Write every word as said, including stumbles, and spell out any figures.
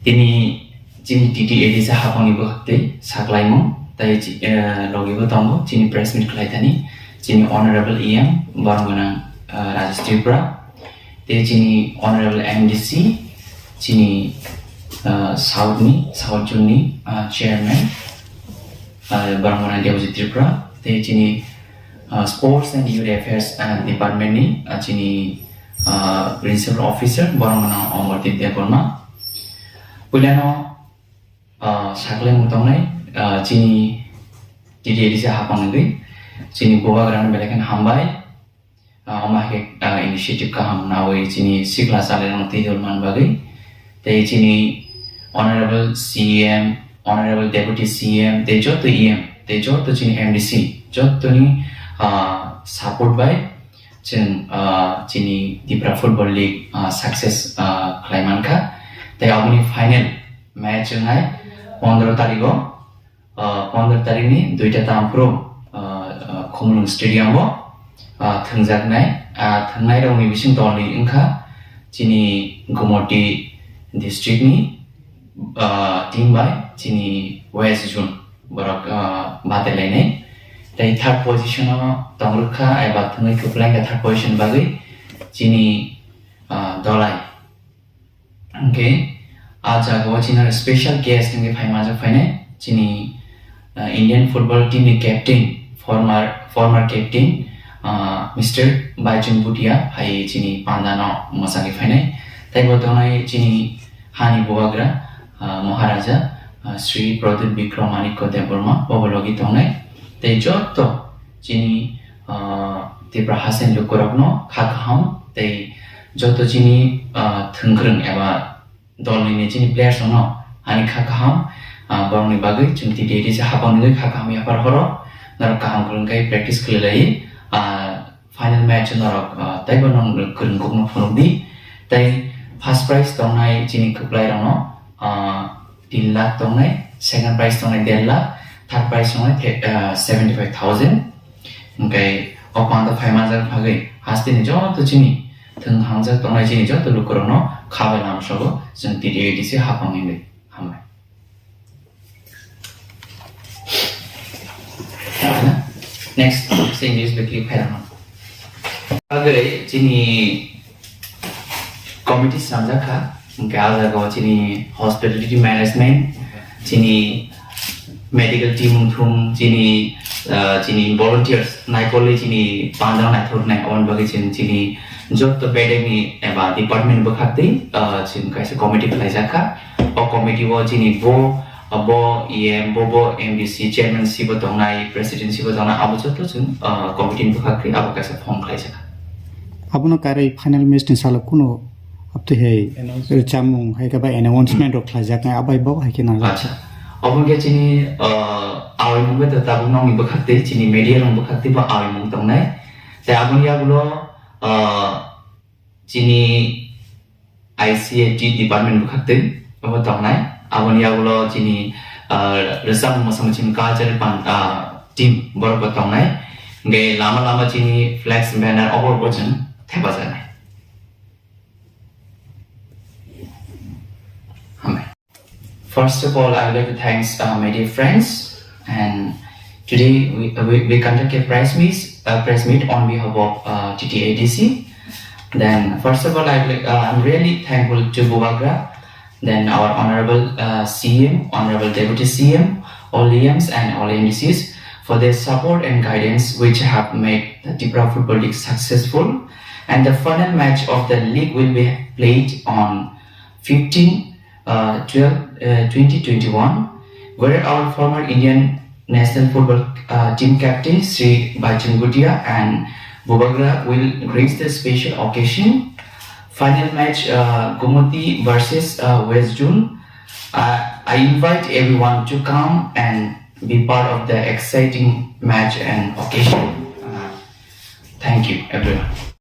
Tini chini T T A D C hapangni bwkhak tei saklaimung tei chi-, eh, logi bo tongo chini press meet khlai thani chini Honorable E M borok gwnang, eh, Rajesh Tripura tei chini Honorable M D C chini, eh, South ni, South Zone ni, eh, Chairman, eh, borok gwnang Debojit Tripura tei chini, eh, Sports and Youth Affairs, eh, Department ni, eh, chini, eh, Principal Officer borok gwnang Omordeep Debbarma. Puilano, ah, saklaimung tongnai, ah, chini T T A D C hapang wngwi chini bubagrano belai kheno hambai. Ah, omo hai khe, ah, initiative kaham nawi chini sikla chalairokno twi dol man bagwi. Tei chini Honorable C M, Honorable Deputy C M, tei joto E M, tei joto chini M D C, jotoni, ah, support bai chwng, ah, chini Tipra Football League, ah, success, ah, khlai mankha. Tei aboni final match wngnai pondro tarigo, ah, pondro tarikni duita tamphuru, ah, ah, Khumulwng Stadium o, ah, thwngjaknai. Ah, thwngnairokni bising tolni wngkha chini Gumoti district ni, ah, team bai chini West Zone borok, ah, batailainai. Tei third position o tongrwkha eba thwngwi kwplai wngkha third position bagwi chini, ah, Dolai. Hwnkhe ah jagao chini special guest wngwi phai manjak phainai chini, ah, Indian football team ni captain, former, former captain, ah, Mister Baichung Bhutia phai chini pandano mwchangwi phainai. Tei bo tongnai chini hani bubagra, ah, Maharaja, ah, Sri Pradyut Bikram Manikya Debbarma, bobo logi tongnai. Tei joto chini, ah, Tipra hasteni lukurokno kha kaham tei joto chini, ah, thwngkwrwng eba dolni ni chini players rokno ani kha kaham, ah, borokni bagwi chwng T T A D C hapang wngwi kha kaham yaphar horo norok kaham kwrwng khe practice khlai lai, ah, final match norok, ah, teibo nong kwrwng kokno phunuk di. Tei first prize tongnai chini kwplai rokno, ah, tin lakh tongnai, second prize tongnai der lakh, third prize tongnai the-, ah, seventy five thousand. Hwnkhe o panda phai manjak bagwi hasteni joto chini thwng hamjak tongnai chini joto lukurokno kha bai lama sogo chwng T T A D C hapang wngwi. Hambai. Next, se English bai click khai rwno. Agre chini committee swnamjak kha, hwnkhe ah jagao chini hospitality management, chini medical team wngthung, chini, ah, chini volunteers naikolwi chini pandao naithoknai, aboni bagwi chini, chini joto bedekni eba department bwkhaktwi, ah, chini kaisa committee khlaijak kha. O committee o chini bo, bo E M, bo, bo M D C, chairman si bo tongnai, president si bo tongnai, abo joto chwng, ah, committee ni bwkhak khe abo kaisa form khlaijak. Abono karwi final match ni salo kuno abtwi hai chamung hai khe ba announcement rok khlaijaknai, abai bo hai khe nangjak. Acha. Obo khe chini, ah, awimung bai to tabuk nokni bwkhak twi, chini media rok bwkhak twi bo awimung tongnai. Tei aboni yagulo, ah, chini I C A T department bwkhaktwi obo tongnai. Aboni yagulo chini, ah, rwchapmung mosamung chini cultural pan-, ah, team borok bo tongnai. Hwnkhe lama lama chini flex banner obo bo chwng thepajaknai. Hambai. First of all, I would like to thanks, uh, my dear friends. And today we, we, we conduct a press meet, a press meet on behalf of, uh, T T A D C. Then first of all, I would like, uh, I'm really thankful to Bubagra, then our honorable, uh, C M, honorable deputy C M, all E Ms and all M D Cs for their support and guidance which have made the Tipra Football League successful. And the final match of the league will be played on fifteen, uh, twelve, uh, twenty twenty-one, where our former Indian national football, uh, team captain Sri Baichung Bhutia and Bubagra will grace the special occasion. Final match, uh, Gumoti versus, uh, West Zone. Uh, I invite everyone to come and be part of the exciting match and occasion. Uh, thank you, everyone.